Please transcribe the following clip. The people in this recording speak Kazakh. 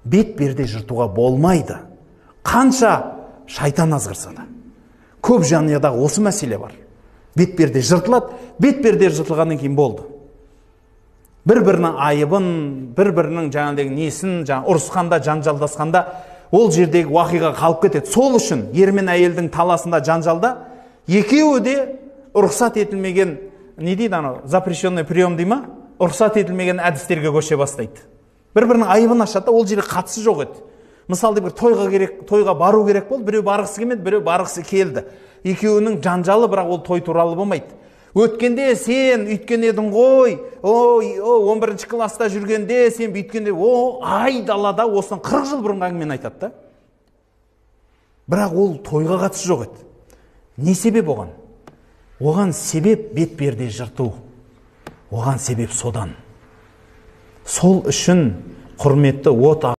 Бет перде жыртуға болмайды. Қанша шайтан азғырса да. Көп жанұядағы осы мәселе бар. Бет перде жыртылады, бет перде жыртылғаннан кейін болды. Бір-бірінің айыбын, бір-бірінің жаңағыдегі несін, жаңа ұрысқанда, жанжалдасқанда ол жердегі уақиға қалып кетеді. Сол үшін ер мен әйелдің таласында, жанжалда екеуі де рұқсат етілмеген, не дейді анау, запрещенный прием дей ма? Рұқсат етілмеген әдістерге көше бастайды. Бір-бірінің айыбын ашады, ол жерге қатысы жоқ еді. Мысалы, бір тойға керек, тойға бару керек болды, біреу барғысы келмеді, біреу барғысы келді. Екеуінің жанжалы, бірақ ол той туралы болмайды. Өткенде сен үйткен едің ғой, 11 класста жүргенде сен бүйткенде, о, айдалада осыдан 40 жыл бұрынғы әңгімені айтады да. Бірақ ол тойға қатысы жоқ еді. Не себеп оған? Оған себеп бет перде жырту. Оған себеп содан. Сол үшін құрметті от